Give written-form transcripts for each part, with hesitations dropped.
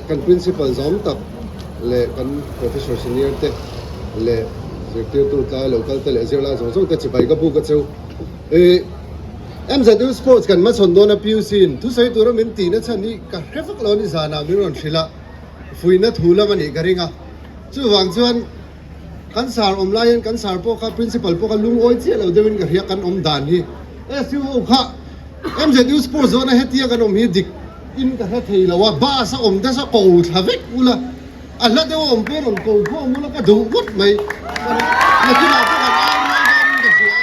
Kan Principal zawm tak leh kan Professor Senior te leh zirtirtu tlai lo kal te leh zirlai zawng zawng te chibai ka buk a cheu. MZU Sports kan hmachhawn dawn a PUC in thusawi tura min tihna chhan hi ka hre vak lo a ni zanah min rawn hrilh a, fuihna thu lam a nih ka ring a. Chuvang chuan kan sar awm lai hian kan sar pawh kha Principal pawh kha lungawi chiah lo deuhin ka hria kan awm dan hi SUO kha MZU Sports zawhna hetia kan awm hi dik in ka hre thei lo a, bus a awm te saw ko thla vek ula, a hla deuh a awm pawh rawn ko khawm ula ka duh ngawt mai. Nakinah pawh kan au rual dawn in ka hria.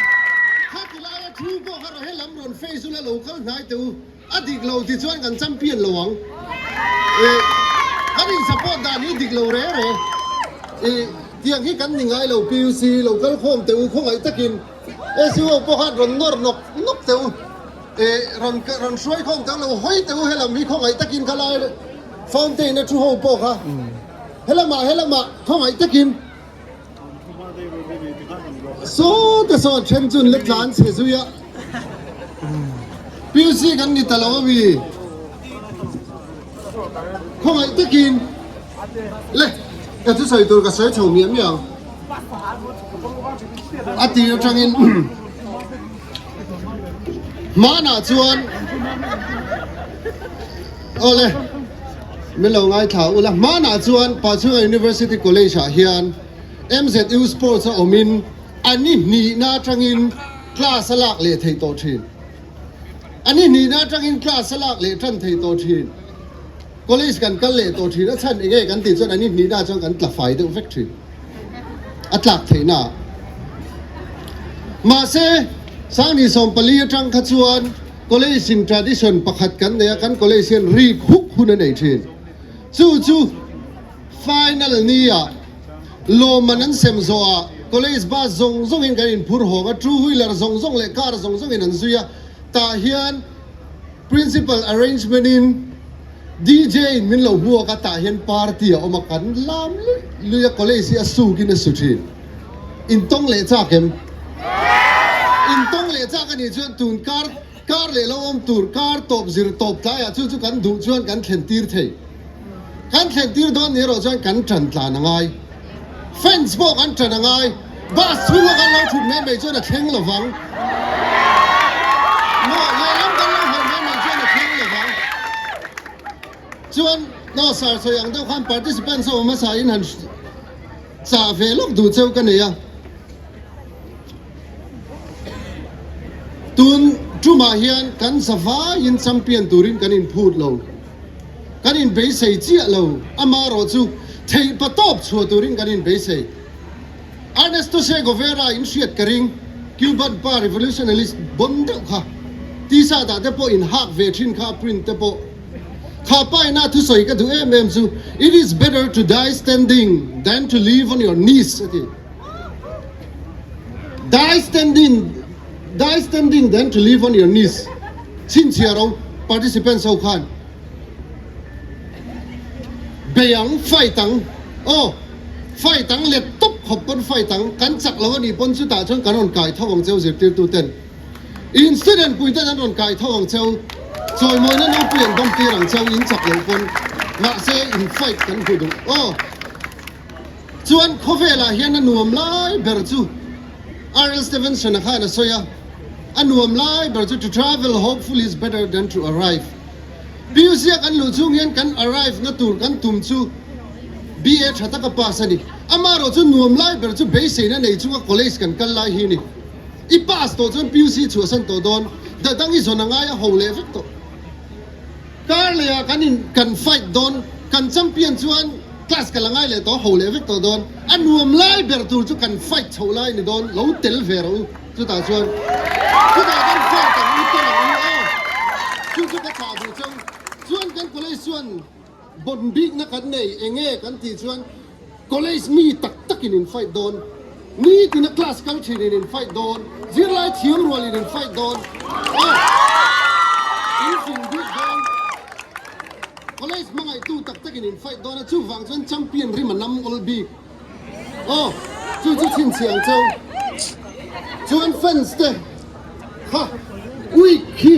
Khati laia thu pawh kha raw helam rawn face ula lo kal hnai teh u, a dik lo ti chuan kan champion lo ang. Eh, kan in support dan hi dik lo re re. Eh, tiang hi kan ni ngai lo PUC lo kal khawm teh u khawngaih takin SUO pawh khan rawn nawr nawk nawk teh u. Eh rawn rawn hruai khawm tak lo hawi teh u helam hi khawngaih takin kha lai fountain a thu ho pawh kha helamah helamah khawngaih takin saw te sawn then chun le tlan chhe zui a PUC kan ni ta lo a mi khawngaih takin le ka thusawi tur ka sawi chho miah miah ang a tir atangin Hmanah chuan Awle min lo ngaithla ula hmanah chuan Pachhunga University College ah hian MZU Sports a awmin a ni hnihna atangin class a lak leh theih tawh thin. A ni hnihna atangin class a lak leh tan theih tawh thin. College kan kal leh tawh thin a chhan enge kan tih chuan a ni hnihna chuan kan tla fai deuh vek thin. A tlak theihna ah. Mahse, Sangni 14 atang kha chuan college in tradition pakhat kan nei a, kan college hian rik huk hun a nei thin. Chu chu final ni ah lawmman an sem zawh ah college bus zawng zawng in kan inphur hawng a, two wheeler zawng zawng leh car zawng zawng in an zui a, tah hian Principal arrangement in DJ in min lo hmuak a tah hian party a awm a kan lam luih luih a college hi a suk in a su thin. In tawng leh chak em? In tawng leh chak a nih chuan tun kar kar leh lo awm tur kar tawp zir tawp tlai ah chu chu kan duh chuan kan thlen tir thei. Kan thlen tir dawn ni erawh chuan kan tan tlan a ngai. Fans pawh kan tan a ngai. Bus chhunga kan lo thut mai mai chuan a thleng lo vang. Maw lehlam kan lo hawi mai mai chuan a thleng lo vang. Chuan no sar sawi ang deuh khan participants ho hmasa in han chah ve lawk duh cheu ka nei a. Tun tumah hian kan zavaiin champion turin kan inphut lo. Kan inbeisei chiah lo, amaherawh chu theih pa tawp chhuah turin kan inbeisei. Ernesto Che Guevara in hriat ka ring, Cuban pa revolutionalist bon deuh kha, t-shirt ah te pawh in hak ve thin kha a print te pawh. Kha pa ina thusawi ka duh em em chu, It is better to die standing than to live on your knees a ti. Die standing, die standing than to live on your knees. Chhinchhiah ro participants ho khan bei ang, fight ang, aw, fight ang let tawp khawp pawn fight ang, kan chak lo a nih pawn chutah chuan kan rawn kai tho ang cheu zirtirtu ten. In student pui ten an rawn kai tho ang cheu, chawimawina nopui an dawm tir ang cheu in chak lo pawn, mahse in fight kan hmu duh, aw. Chuan khawvelah hian a nuam lai ber chu R.L. Stevenson-a khan a sawi a, a nuam lai ber chu to travel hopefully is better than to arrive. PUC-a kan luh chhung hian kan arrive na tur kan tum chu BA tha taka pass a ni. Amaherawh chu nuam lai ber chu beiseina nei chunga college kan kal lai hi a ni. I pass tawh chuan PUC chhuahsan tawh dawn, dadang i zawn a ngai a ho leh vek tawh. Kar lehah kan in kan fight dawn, kan champion chuan class ka la ngai leh tawh, ho leh vek tawh dawn. A nuam lai ber tur chu kan fight chho lai ni dawn, lo tel ve rawh u. Chutah chuan chutah kan fight ang u, tel ang u aw. Chu chu ka chah duh chang. Chuan kan college chuan bon bikna kan nei, eng nge kan tih chuan college mi tak takin in fight dawn, nitina class kal thinin in fight dawn, zirlai thiam rualin in fight dawn, aw in fing bik dawn, college hmangaihtu tak takin in fight dawn a, chuvang chuan champion rim a nam awl bik, aw chu chu chhinchhiah ang cheu. Chuan fans te kha week hi.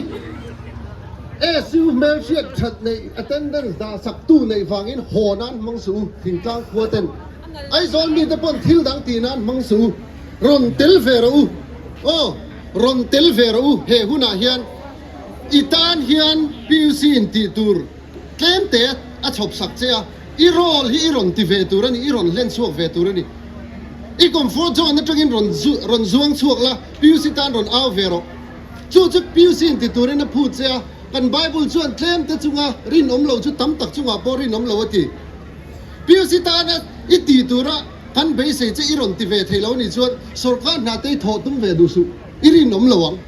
SU hmelhriat that neih attendance dah sak tu neih vangin haw nan hmang suh u, thingtlang khua ten Aizawl mite pawn thil dang tih nan hmang suh u, rawn tel ve rawh u, aw rawn tel ve rawh u, he hunah hian i tan hian PUC in tih tur tlem te a chhawp sak che a, i role hi i rawn ti ve tur a ni, i rawn hlen chhuak ve tur a ni. I comfort zone atangin rawn rawn zuang chhuak la, PUC tan rawn au ve rawh. Chu chu PUC in ti turin a phut che a, kan Bible chuan tlem te chunga rinawm lo chu tam tak chungah pawh rinawm lo a ti. PUC tana i ti tura kan beisei che i rawn ti ve thei lo nih chuan sorkar hna te i thawh tum ve duh suh, i rinawm lo ang.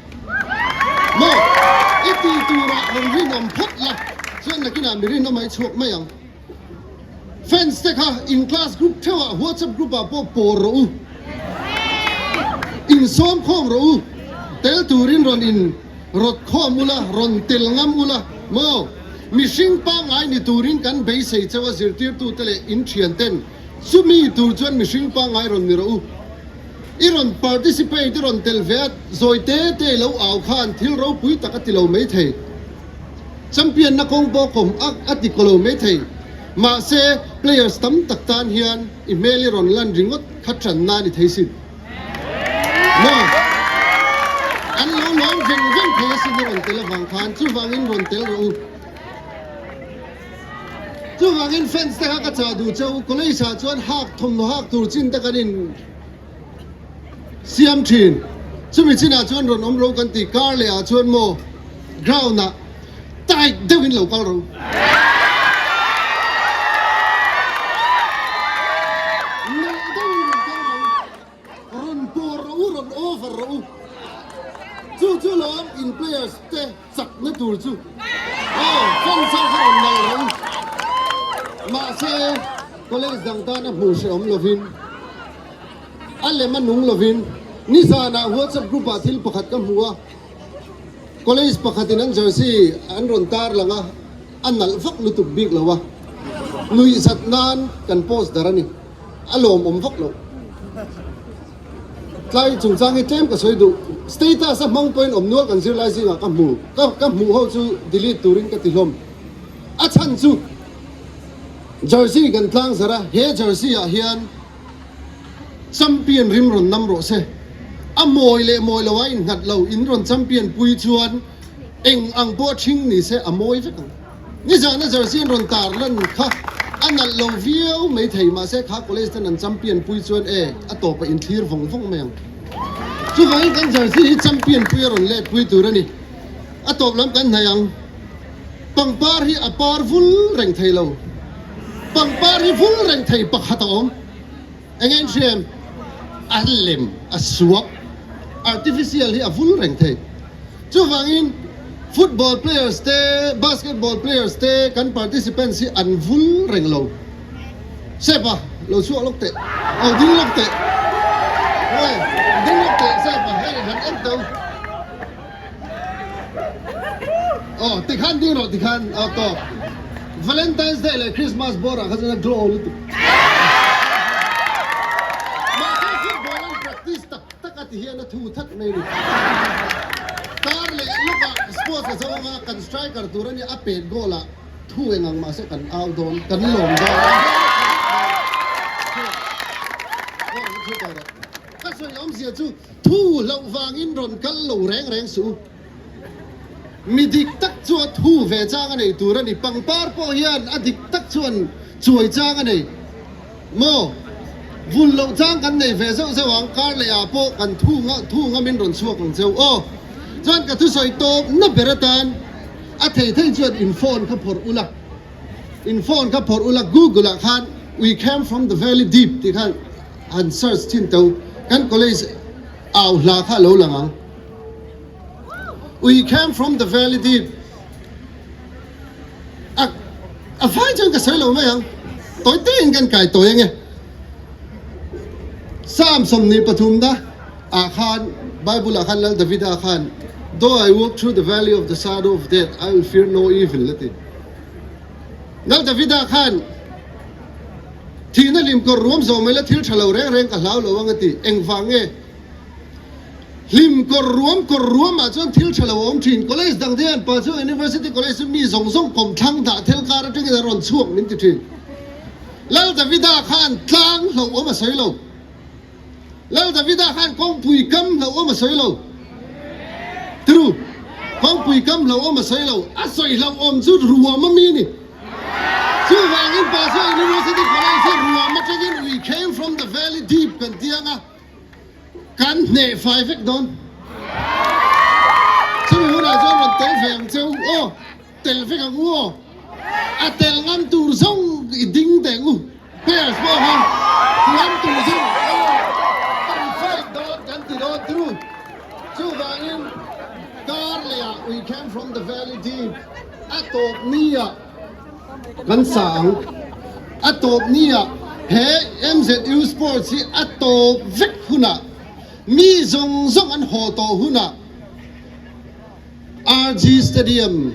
Maw? I ti tura rawn rinawm phawt la chuan nakinah mi rinawm a i chhuak mai ang. Fans te kha in class group theuhah WhatsApp group ah pawh pawr rawh u. In sawm khawm rawh u. Tel turin rawn in rawt khawm ula, rawn tel ngam ula maw? Mihring pangngai ni turin kan beisei cheu a zirtirtute leh in thian ten chumi tur chuan mihring pangngai rawn ni rawh u. I rawn participate, i rawn tel ve a, zawi te te i lo au khan thil ropui tak a ti lo maithei. Champion na kawng pawh kawm a a ti kaw lo maithei. Mahse, players tam tak tan hian i hmel i rawn lan ringawt kha tan na a ni thei sin. Maw? An lo lawm veng veng thei asin i rawn tel avang khan, chuvangin rawn tel rawh u. Chuvangin fans te kha ka chah duh che u, college ah chuan hak thawmhnaw hak tur chin te kan in siam thin. Chumi chinah chuan rawn awm ro kan ti, kar leh ah chuan maw ground ah tight deuhin lo kal ro. Nalh deuhin rawn kal ro, rawn pawr rawh u, rawn over rawh u. Chu chu lawm in players te chakna tur chu aw fans ho kha rawn nalh rawh u. Mahse college dang tana hmuh hrehawm lovin a lem a nung lovin nizanah WhatsApp group ah thil pakhat ka hmu a. College pakhatin an jersey an rawn tar lang a, a nalh vak lutuk bik lo a, nuihzat nan kan post dar a ni, a lawmawm vak lo. Tlai chungchang hi tlem ka sawi duh, status a hmang pawhin awm nual kan zirlai zingah ka hmu, ka ka hmuh ho chu delete turin ka ti hlawm. A chhan chu jersey kan tlang zar a, he jersey ah hian Champion rim rawn nam rawh se. A mawi leh mawi lo a innghat lo, in rawn champion pui chuan eng ang pawh ṭhing ni se a mawi vek ang. Nizana jersey an rawn tar lan kha a nalh lo viau mai thei, mahse kha college ten an champion pui chuan e a tawp a inthlir vawng vawng mai ang. Chuvangin kan jersey hi champion pui a rawn let pui tur a ni. A tawp lam kan hnaih ang. Pangpar hi a par vul reng thei lo. Pangpar hi vul reng thei pakhat a awm. Eng en hriam? A lem, a suak, artificial hi a vul reng thei. Chuvangin football players te, basketball players te kan participants hi an vul reng lo. Sepa, lo chhuak lawk teh. Aw ding lawk teh. Hei, ding lawk teh Sepa, hei han en tho. Aw tikhan ding rawh tikhan aw tawk Valentine's Day leh Christmas bawr ah kha chuan a glow lutuk. Mahse football an practice tak tak a ti hian a thu that mai a ni. Tar leh lawk ah sports a zo anga kan striker tur a nia a pet goal ah thu eng ang mahse kan au dawn kan lawm dawn. Ka sawi awmzia chu Thu hlauh vangin rawn kal lo reng reng suh u. Mi dik tak chu a thu ve chang a nei tur a ni. Pangpar pawh hian a dik tak chuan chuai chang a nei maw? Vul loh chang kan nei ve zeuh zeuh ang, kar leh ah pawh kan thu thu ngamin rawn chhuak ang cheu aw. Chuan ka thusawi tawp na ber atan a thei thei chuan in phone kha phawrh ula, in phone kha phawrh ula Google ah khan we came from the valley deep tih khan Han search thin teu kan college au hla kha lo lang ang. We came from the valley deep. A a vai chuan ka sawi lo mai ang. Tawi te in kan kai tawi ange. Psalm 23 na ah khan Bible ah khan Lal Davida khan Though I walk through the valley of the shadow of death, I will fear no evil a ti. Lal Davida khan Thihna hlim kawr ruam zawh mai la thil tha lo reng reng ka hlau lo ang a ti. Engvang nge? Hlim kawr ruam kawr ruam ah chuan thil tha lo a awm thin. College dang te hian pa chu University College chu mi zawng zawng kawmthlang dah thel kar atangin a rawn chhuak min ti thin. Lal Davida khan tlang hlauhawm a sawi lo. Lal Davida khan kawngpui kam hlauhawm a sawi lo. True. Kawngpui kam hlauhawm a sawi lo. A sawi hlauhawm chu ruam a mi ni. Chuvangin Pasua University College hi ruam atangin we came from the valley deep kan ti ang a, kan hneh fai vek dawn. Chumi hunah chuan rawn tel ve ang che u aw. Tel vek ang u aw. A tel ngam tur zawng i ding teh ang u. Players pawh kha thiam tur zawng aw kan fight dawn kan ti dawn tru. Chuvangin kar lehah we came from the valley deep a tawp nia kan sa ang. A tawp nia he MZU Sports hi a tawp vek hunah mi zawng zawng an haw tawh hunah RG Stadium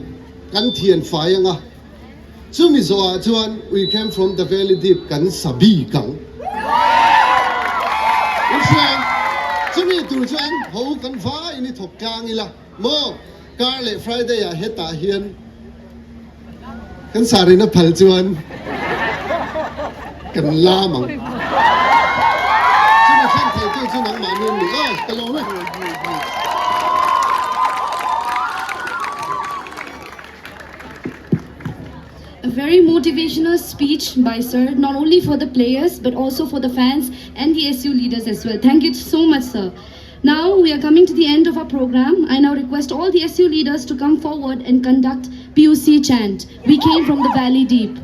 kan thian fai anga, chumi zawhah chuan We came from the valley deep kan sa bik ang. In hria, chumi tur chuan ho kan vaiin i thawk tlang ila maw? Kar leh Friday ah hetah hian kan sarina phal chuan kan lam ang. Chumi thlen theitu chu nangmahni an ni aw, ka lawm e. A very motivational speech by sir, not only for the players but also for the fans and the SU leaders as well. Thank you so much, sir. Now we are coming to the end of our program. I now request all the SU leaders to come forward and conduct PUC chant. We came from the valley deep.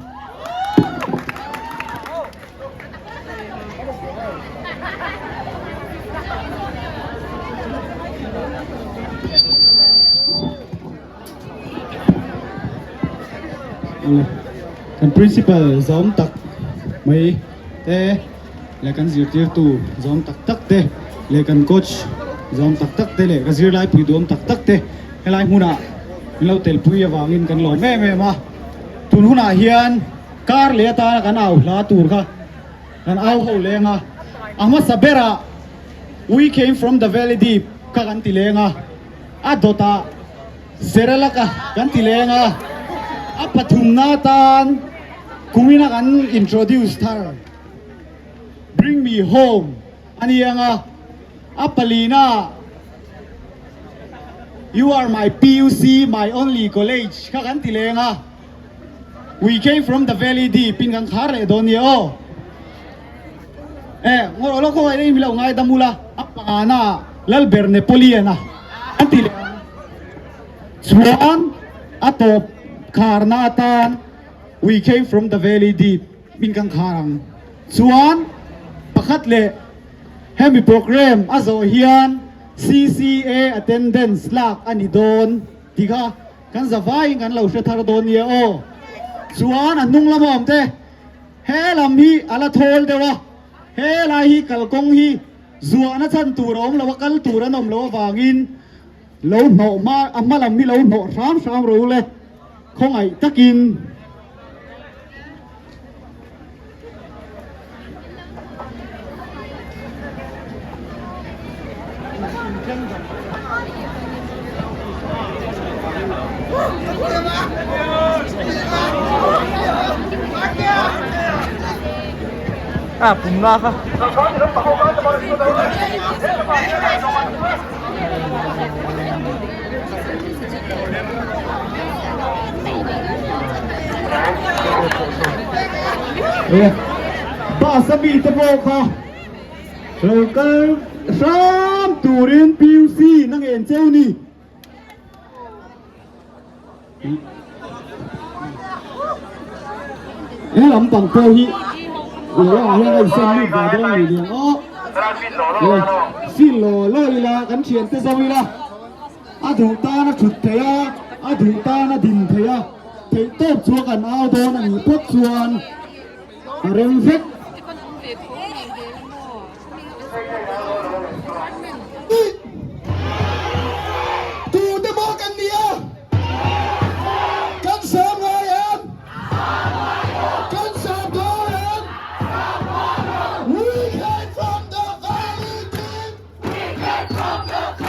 Kan principal zawm tak mai te leh kan zirtirtu zawm tak tak te leh kan coach zawm tak tak te leh ka zirlai pui duam tak tak te helai hmunah min lo telpui avangin kan lawm em em a. Tun hunah hian kar leh atana kan au hla tur kha kan au ho leng a, a hmasa berah We came from the valley deep kha kan ti leng a. A dawtah Serelaka kan ti leng a, a pathumna atan kumina kan introduce thar Bring Me Home a ni ang a, a palina You Are My PUC, My Only College kha kan ti leng a, We Came From The Valley Deep in kan khar leh dawn nia aw. Eh, ngawr awlawk ho ai milo ngai dam ula, a pangana Lalber Napoleon a an ti leh ang. Chuan a tawp kharna atan We came from the valley deep min kan khar ang. Chuan pakhat leh hemi program a zawh hian CCA attendance lak a ni dawn tih kha kan zavaiin kan lo hre thar dawn nia aw. Chuan a hnung lama awm te. He lam hi a la thawl deuh a, he lai hi kalkawng hi zuahna chhan tur a awm lo a, kal tur an awm loh avangin lo hnawh hma, a hma lam hi lo hnawh hram hram ro le, khawngaih takin. A pum na kha. Bus a mi te pawh kha lo kal hram turin PUC na ngen cheu ni. He lampang pawh hi leh ah hian a insawn lut ve dawn a ni liang aw. Fin law law ila kan thiante zo ila a duh tan a thut theih a, a duh tan a din theih a, theih tawp chu a kan au dawn a nih phawt chuan a rem vek. Tute maw kan ni a? Kan sawm ngai em? Kan sawm dawn em? We came from the valley deep. We came from the.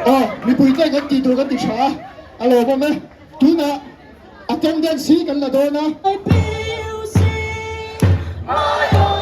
Aw, mipui ten kan tih tur kan ti tha a, a lawmawm e. Tunah attendance hi kan la dawn a. My PUC, my.